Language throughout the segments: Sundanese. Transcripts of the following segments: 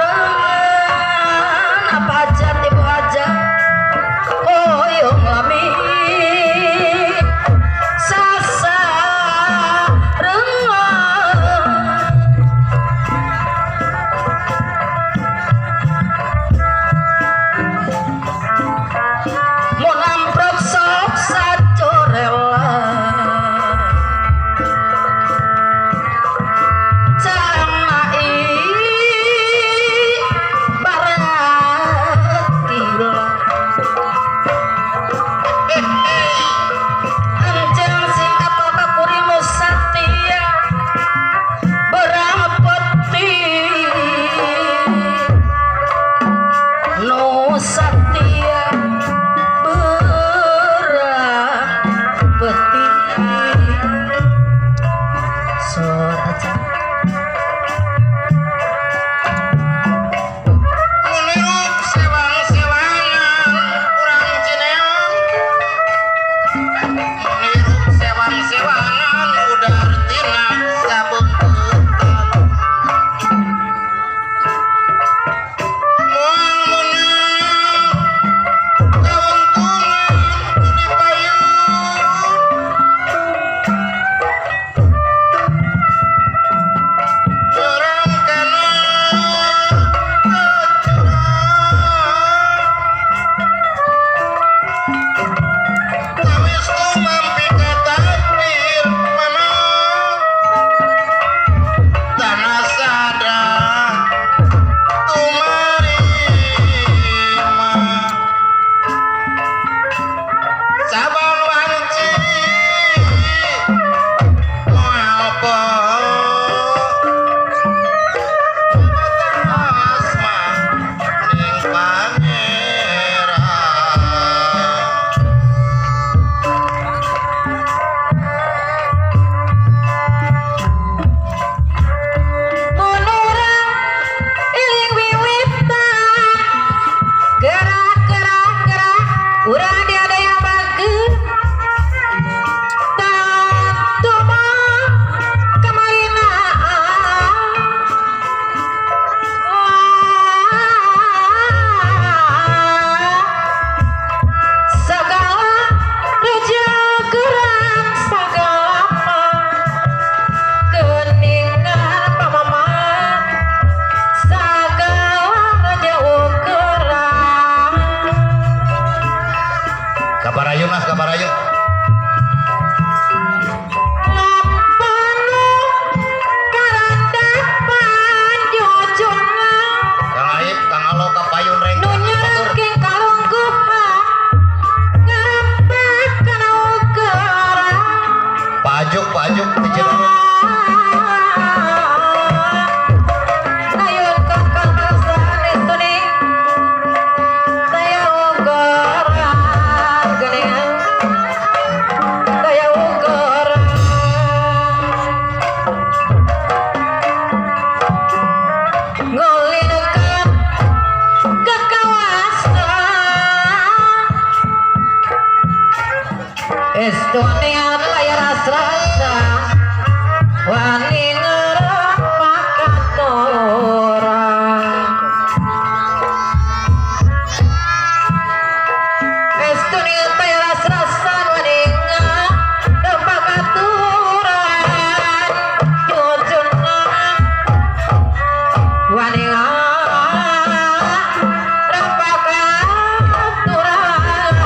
Sasarengan apa hajat ibu hajat hoyong lami sasarengan mun amprok sok sacorela Camai barat gila Anjang sing apal kakuri nu satia berang peti nu satia berang peti Sor aja. Nirup sewang-sewangan urang Cineong. Nirup sewang-sewangan udar tina sabuntutan. Moal meunang kauntungan di payun. Nyerang kana kecurang. Tawis tumampi ka takdir mama. Tanah sada tumarima. Saban wanci moal poho. Asma ning pangeran. Mun urang iling wiwitan gerak gerak gerak urang diadaya bageun tantu mah kamarinaan. Sagala reja gerak sagala geningan pamaman sagala reja gerak. Kabarayun ah kabarayun. Lampanu karandapan jujuna Kang Aib, Kang Alo kapayun nu rengkang batur. nyerengking kalungguhan ngarempet kana ugeran. Pajuk pajuk di Cirebon. Ayun kakang sanes daya ugeran geuningan daya ugeran ngulinkeun ke kawasan Estonian layar rasa wani ngerempak aturan Estonian layar rasa wani ngerempak aturan Jujuna wani ngerempak aturan.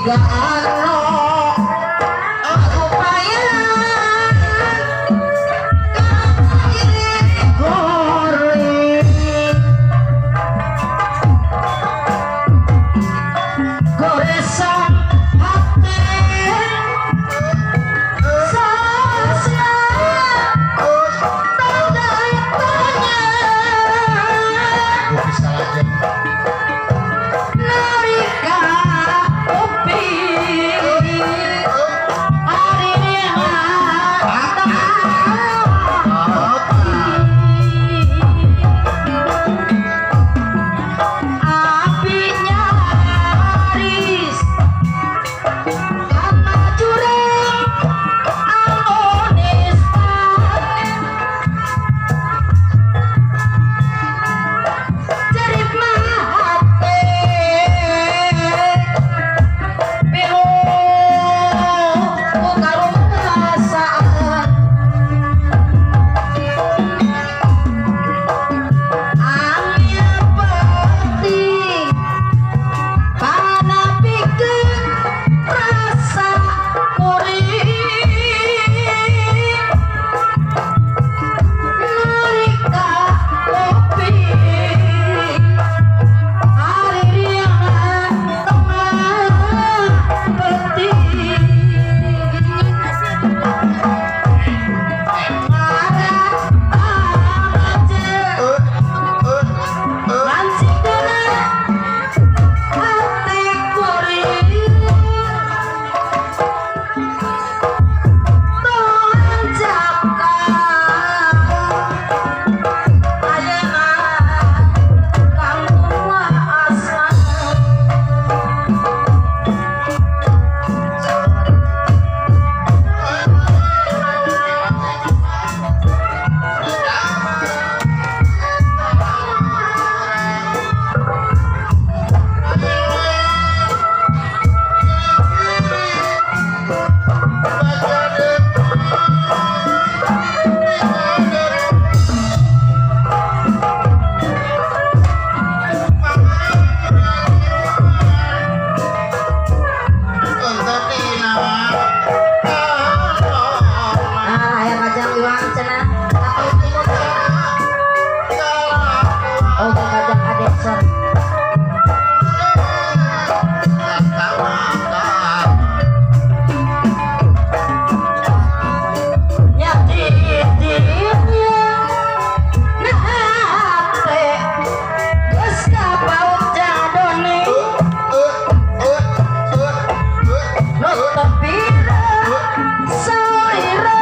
Siga anu upaya goreng goresan hati sasna tanda tanya Bukti salajeng. Nalika kopi hari api nyaris karena jurang anu nista Jerip hate pilu karumasaan Angin peti panapikeun rasa kuring nalika kopi hari tengah peti hati kuring Tuhan jaka ayana kanggo asa. Ah, aya kajang iwang cenah. Oh, kajang adek sor. Nya titiknya nahate geus kapaut jadone nu tepira salira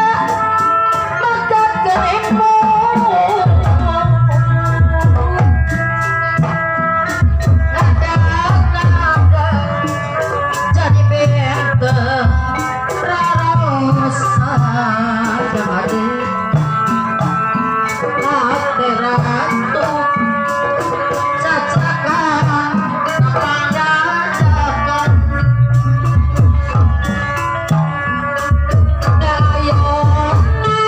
makat genimu nada-nada jadi benten raraosa jadi hate ratu cacakan kapangdajakan dayona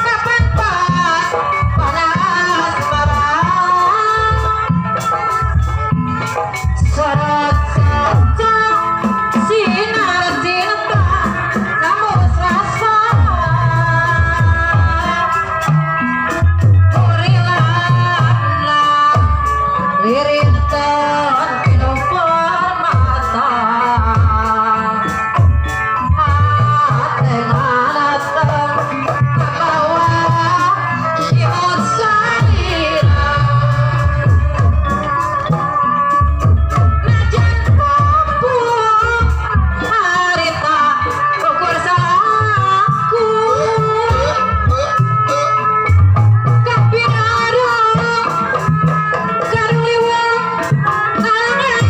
kapan panas parah sorot saja sinar cinta namun rasa kurilana lirinten pinuh mata hate ngalateng kabawa imut salira. Najan mampu harita ukur salahku kapirara karuliwang angan.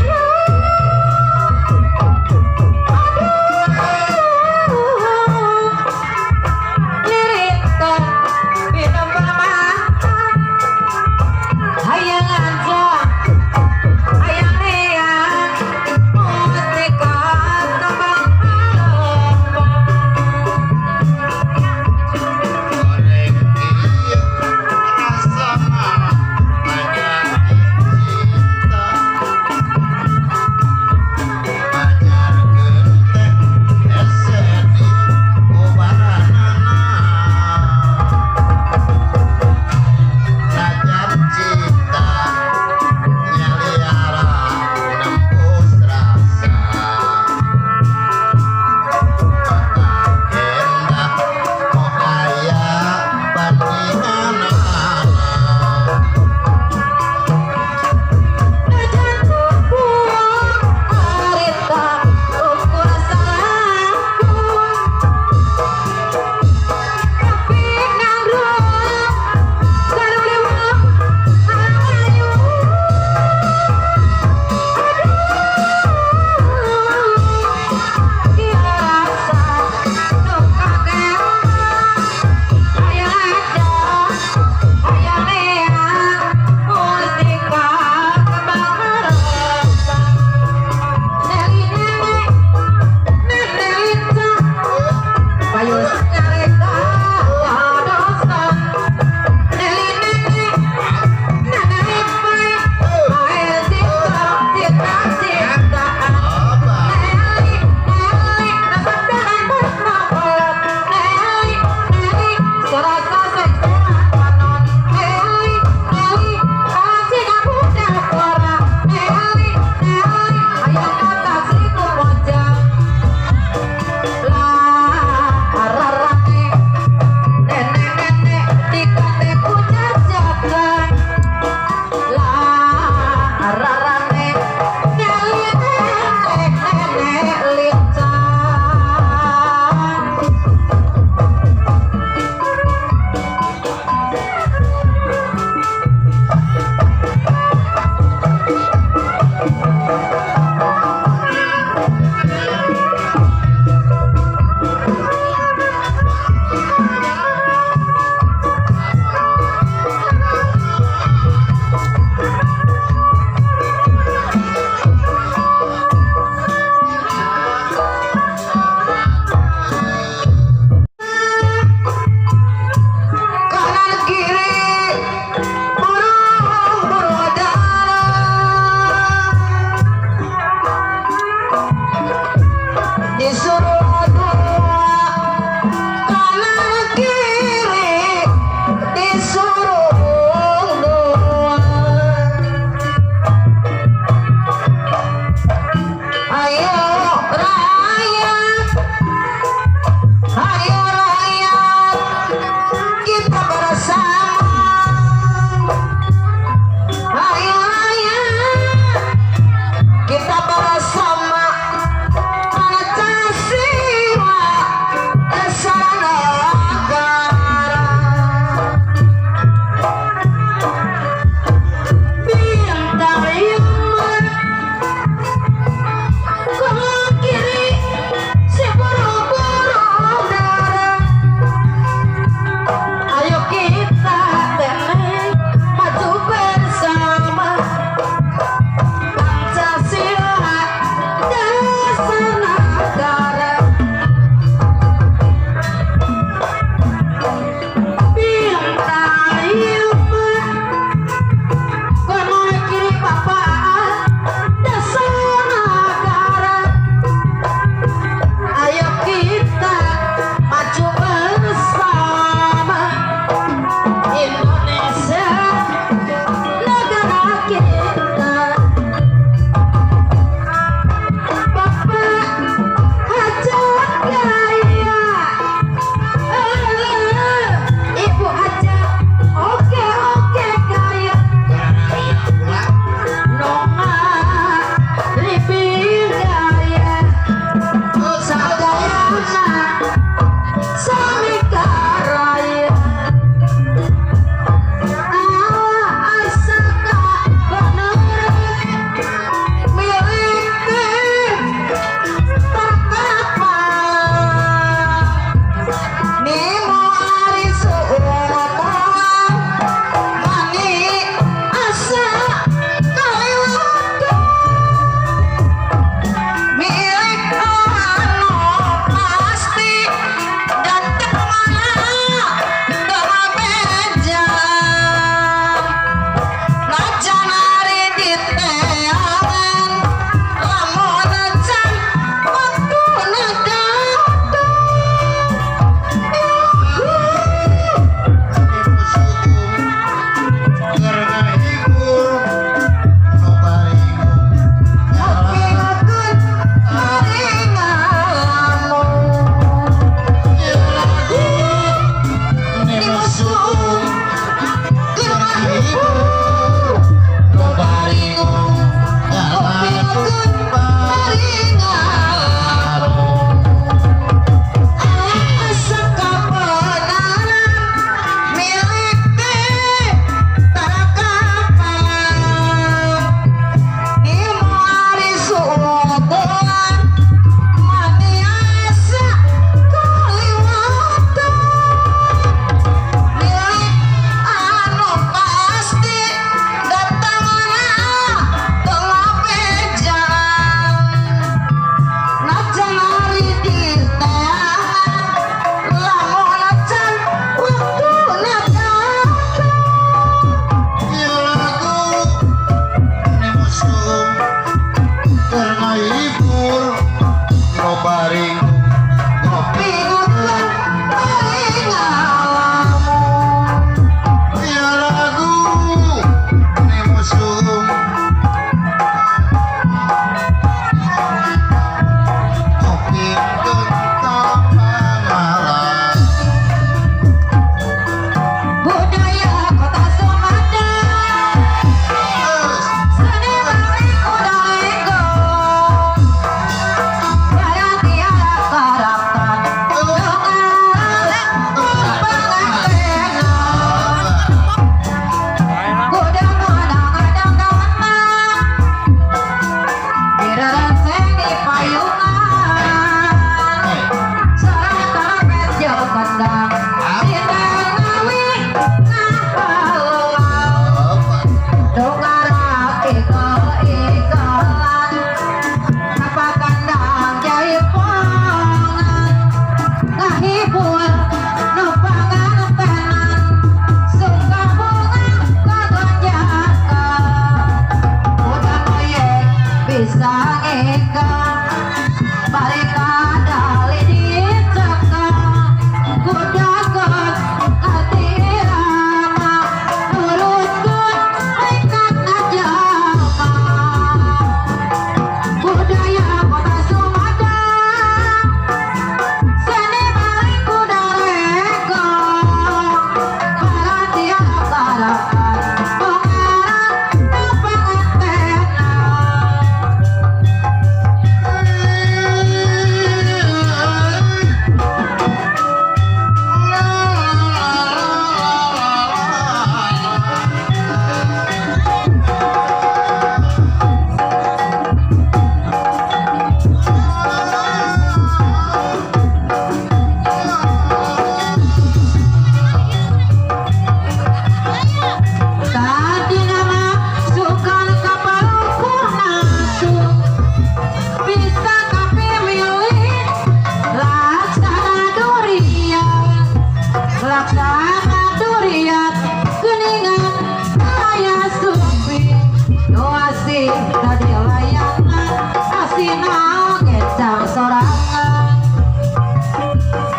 Kasih tadi layanan asina ngecang sorangan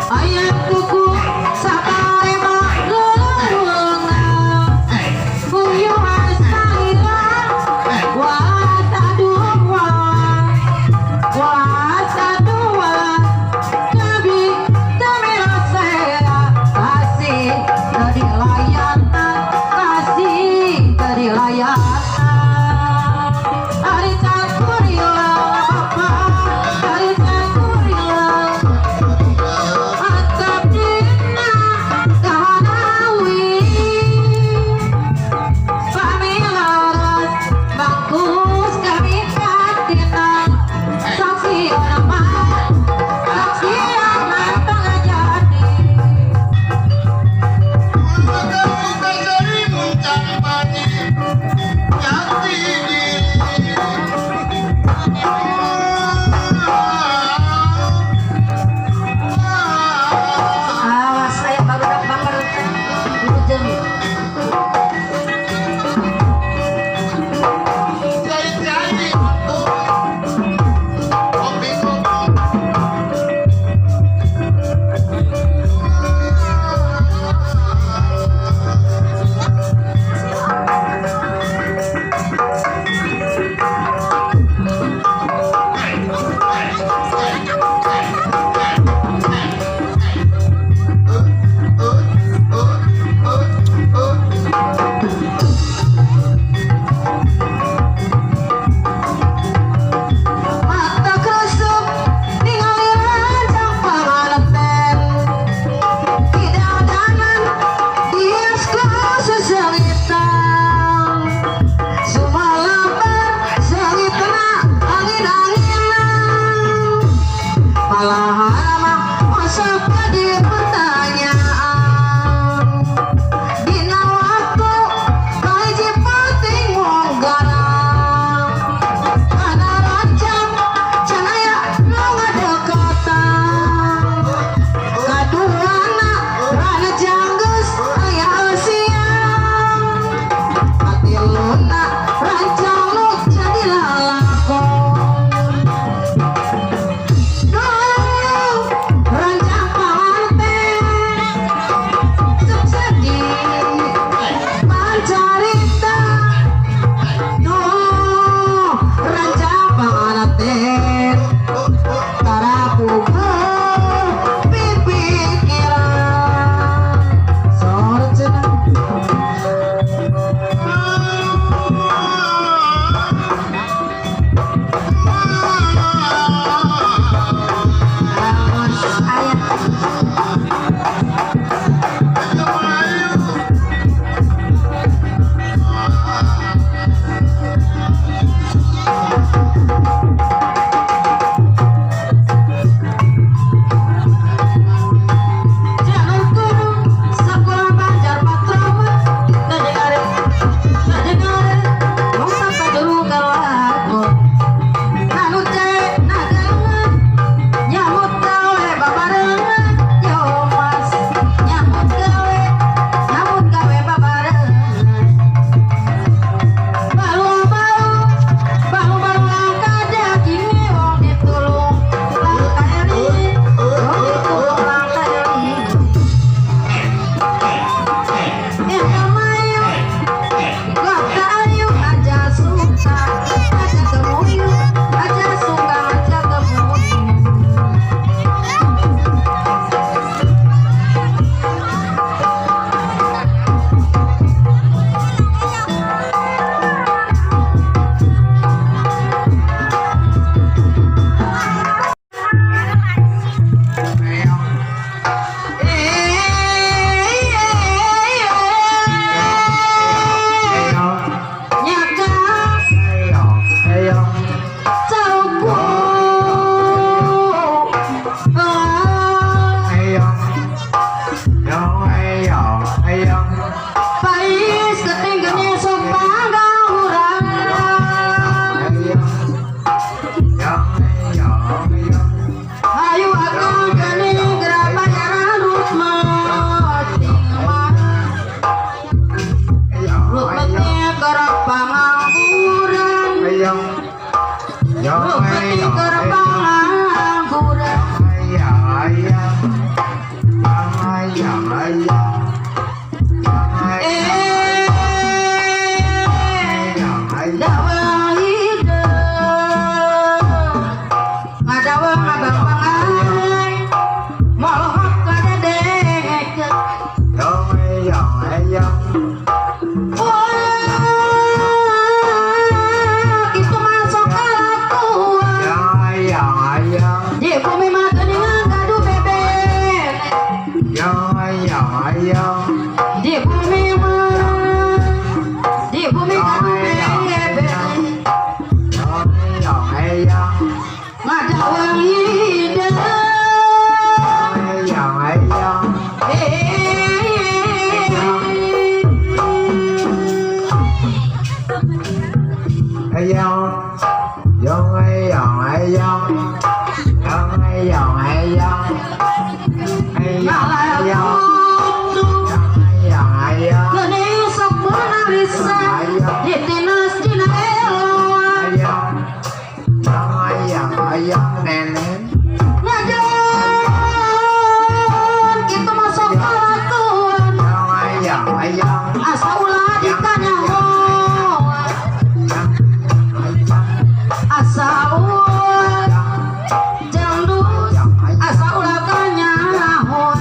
ayam tuku sakarema lelungan Uyuhan salira wasa dua wasa dua kabi temirasea kasih tadi layanan kasih tadi layanan. Ari Ngadawang hideung. Geuning sok meunang bisa ditinas dina elok. Ngajaran kitu masuk kalakuan asa ulah dikanyahoan asa ulah jangdus asa ulah kanyahoan.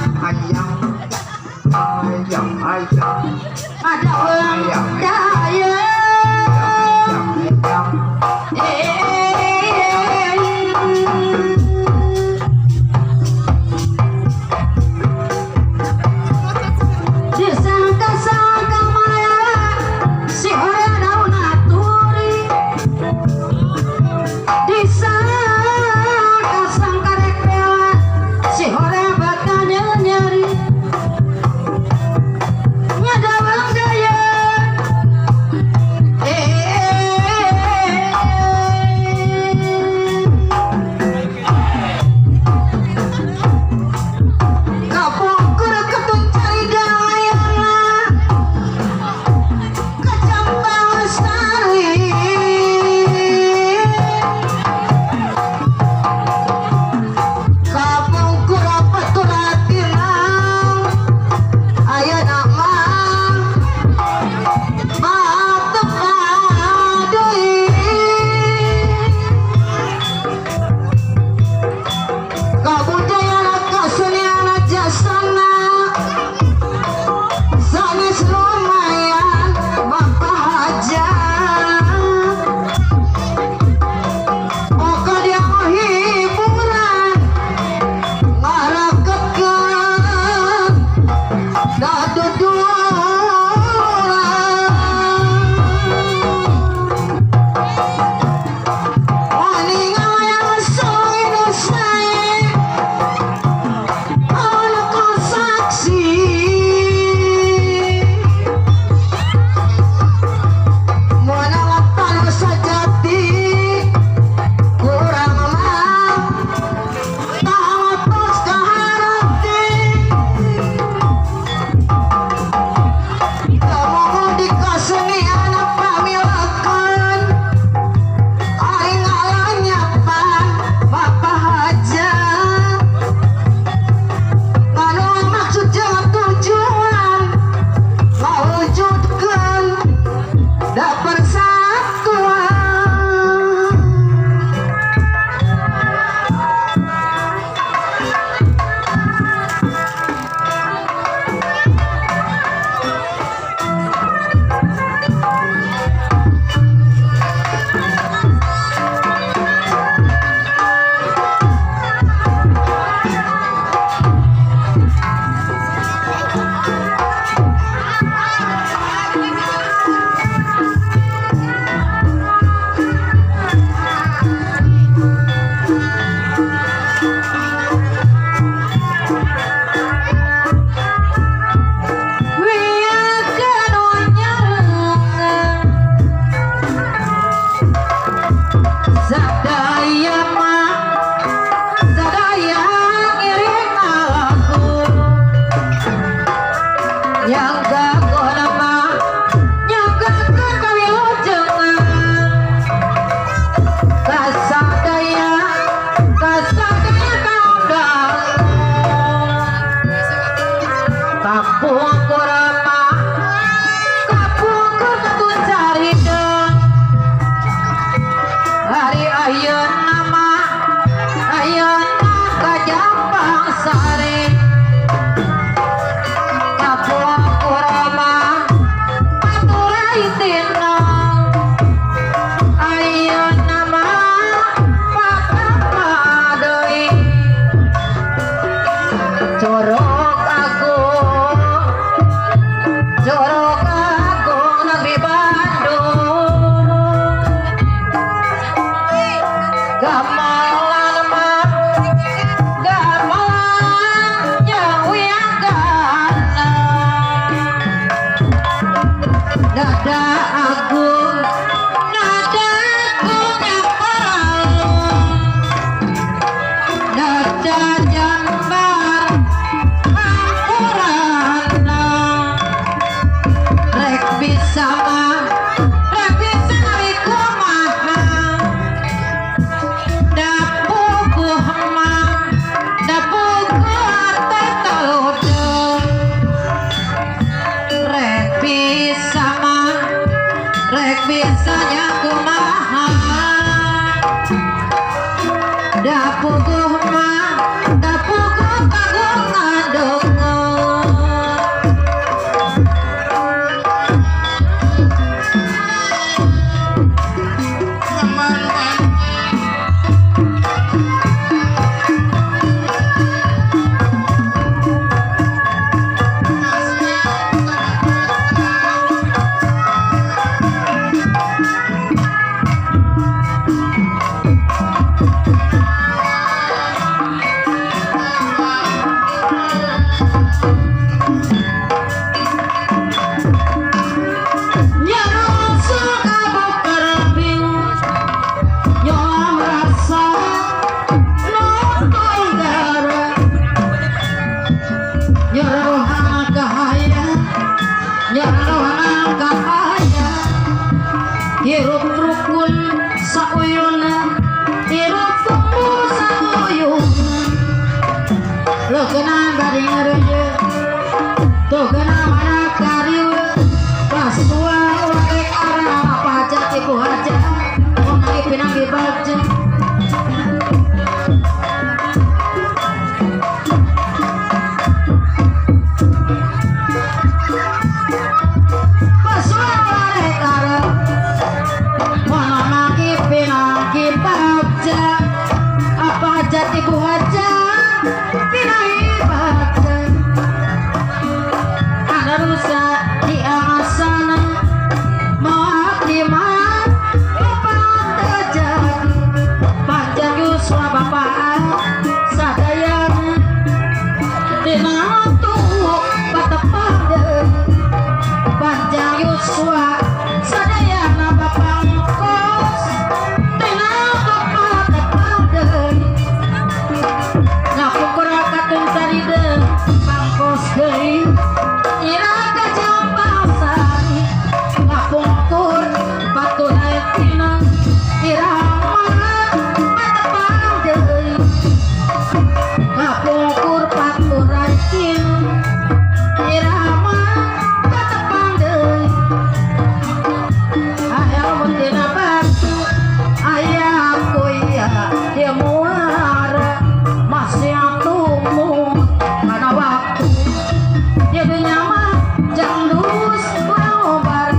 Gamelan mah gamelan nyawiagana. Nada agung, nada agung yang nada jambar angkurana. Rek bisa mah, rek bisa kumaha. Dapuguh mah, dapuguh tetulung. Rek bisa mah, rek bisa kumaha. Dapuguh mah, dapuguh kagungan donga. Nyarosok abu kerbing, nyom rasa nutul darah. Nyarohana kahaya, nyarohana kahaya. Hirup rukun sauyuna, hirup tumbuh sauyuna. Leukeunan bari ngareje, togena mana karieu. Pasua wae arah apa aja ibu aja, mau pinanggi baca. Pasua wae arah, mana maki pinanggi baca. Apa aja ibu aja, pinanggi baca. Ada rusak di amasana, maaf di bapak terjadi. Panjang yuswa bapak sadayana, dina tuh patepang deui. Panjang yuswa sadayana bapak ngkos, dina tuh patepang deui. Ngapungkur katun taride pangkos deui. Ira kajampasari ngapungkur patulatina irama patepang deui. Ngapungkur paturatina irama patepang deui. Aya tina batu aya kuya dia muara masih tumbuh kana waktu. Dia dunya mah jangdus kurang obar.